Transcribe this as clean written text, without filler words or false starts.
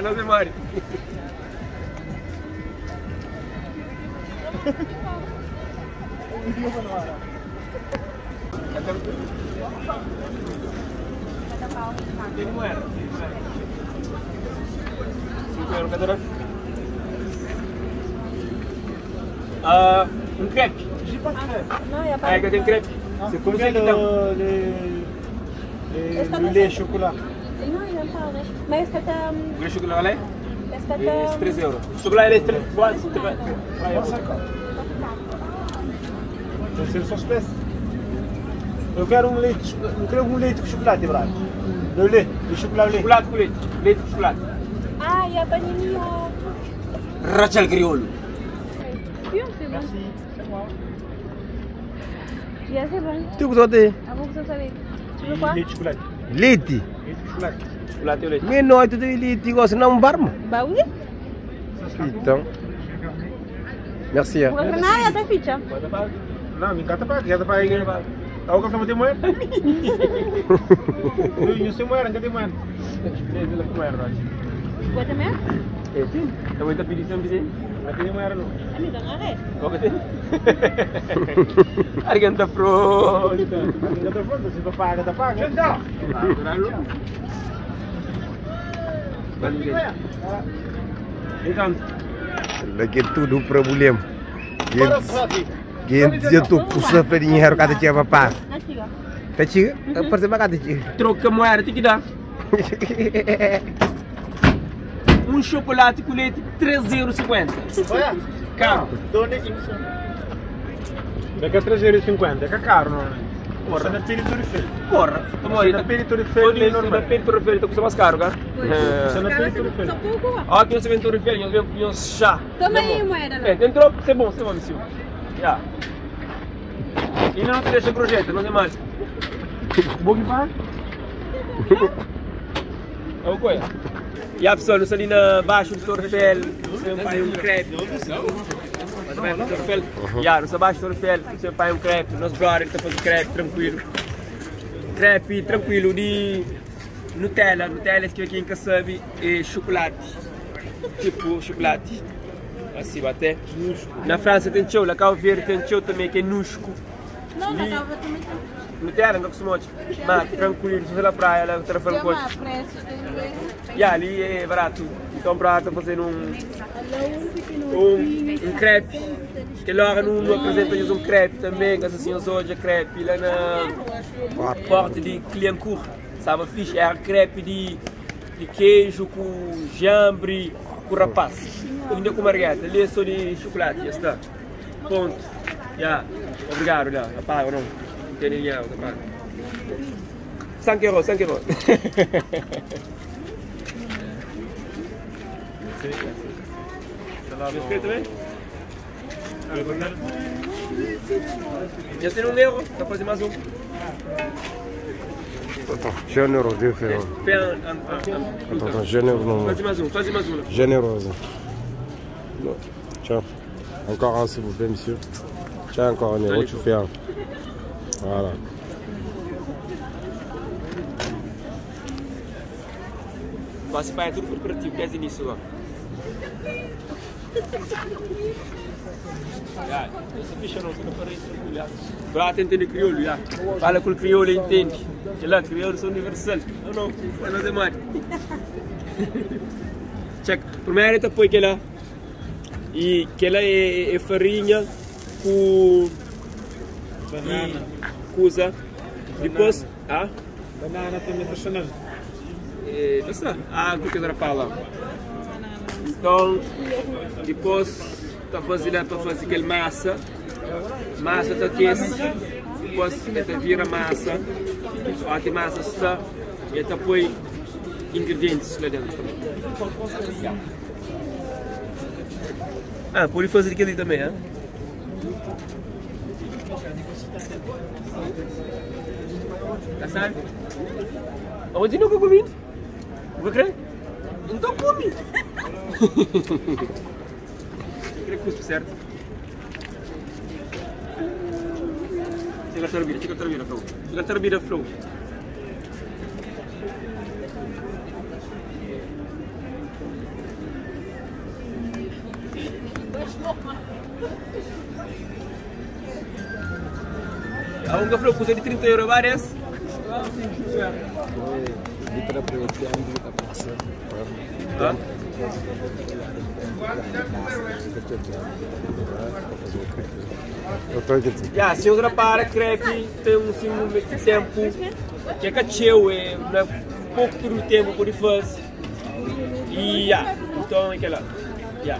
Anos é mori. Tem moeda. 5 euros cada vez. Ah, um crepe. J'ai pas de crêpe. Não, é Ah, que tem crepe. Você come isso Combien aqui então. le, le, Está le no lait chocolat? Não, já fala, né? Mas que tá. O chocolate é? Esta É tá. 3 euros. Chocolate é 3, 4, 3. 3,50. Tem ser só espécie. Eu quero um leite, eu quero um leite com chocolate, brother. Le lait, le chocolat au lait. Chocolate com leite. Leite com chocolate. Ah, e a panini au. Rachel Crioulo. Sûr, c'est bon. Merci, c'est moi. Yeah, c'est bon. Tu gostou de Ah bon, vous savez. Tu veux quoi? Leite chocolate. leite? Leite chocolate. Chocolate e leite. Meia-noite de leite, gosta não barmo. Bah oui. Então. Merci. Vou granada até ficha. Não, me encanta para, já tá para aí. Tá o café tem moeda. Eu não sei moeda, não tem moeda. Vou também? É, sim. Também tá pedindo sempre, sim. Não tem moeda não. Amiga, não é? Qual que tem? Alguém tá pronto. Não tá pronto, se tu paga, tá paga. Então, Daqui é tudo problema. Quem dizia tu custa para dinheiro cada dia papá. Não chega. Tá chega? Parece uma cada dia. troca moeda, tem que dar. Um chocolate com leite, 3,50€. Olha, Caro. Daqui a 3,50€, é que é caro, não é? Porra. Na Piri Torre Eiffel. Porra. Tamo Na Piri Torre Eiffel é Na normal. Piri Torre Eiffel, tá custa mais caro, cara. Você na Piri Torre Eiffel. Só pouco. Ó, aqui nós vemos Torre Eiffel, nós vemos chá. Toma aí, moeda. É, entrou, c'est bom, c'est bom, monsieur. Yeah. E não te deixa projeto, não é mais. Bom que faz? É o coisa. E a pessoa, nós ali na baixo do Torre Eiffel, você vai um crepe. Vai para Torre Eiffel? Yeah, nós abaixo do Torre Eiffel, você vai um crepe, nosso brother está fazendo crepe, tranquilo. Crepe tranquilo de Nutella, Nutella que aqui em Kassab é chocolate. Tipo chocolate. Assim, até. Na França tem show, na Cabo Verde tem show também que é Nusco. Não, na Cabo também tem. Nutella, não costumo Mas tranquilo, se você na praia, lá no telefone Tem coach. uma preço, tem E ali é barato. Então para tá fazendo um crepe. Que logo não apresenta-lhes um crepe também, que assim os hoje é crepe lá na porta de Cliancourt. Sabe, fixe, era crepe de queijo com jambre, com rapaz. Ainda com margueta, ali é só de chocolate, já está. Ponto. Já. Obrigado, já. Apaga, não. Não tem ninguém, apaga. 5 euros, 5 euros. Você também? Já tem um euro, dá pra fazer mais um. Attends, généreux, je vais faire. Fais un. Attends, attends, généreux, non. Faz mais um, faz mais um. Généreuse. Non. Tiens, encore un s'il vous plaît, monsieur. Tiens, encore un euro, tu fais un. Voilà. Quase pai é tudo corporativo, desde o início agora. Já, essa ficha não, você não parei tranquilo. já. Lá tem entender crioulo, já. Fala com o crioulo, entende. E lá, crioulo são universal. Não, não, não é mais. Check. Primeiro tá põe aquela. E aquela é farinha com Banana. e coisa. Depois, ah? Banana também tradicional. É, tá certo. Água que era para lá. Então, depois tá fazendo para fazer aquele massa. Massa tá aquece. Depois tá vira massa. A massa está e tá põe ingredientes lá dentro. Ah, pode fazer aquele também, hein? Tá sabe? Onde nunca comi? Nunca crê? Então come! Crê cuspe, certo? Chega a tarbira, chega a tarbira, Flow. Chega a tarbira, Flow. Abo ka fla kusa di 30 euro ba des? Ya, si nhos rapara krepi ten un sin tempu ki é ka txeu, é na poku períodu di tempu pode faze. E ya, nton é kela. Ya.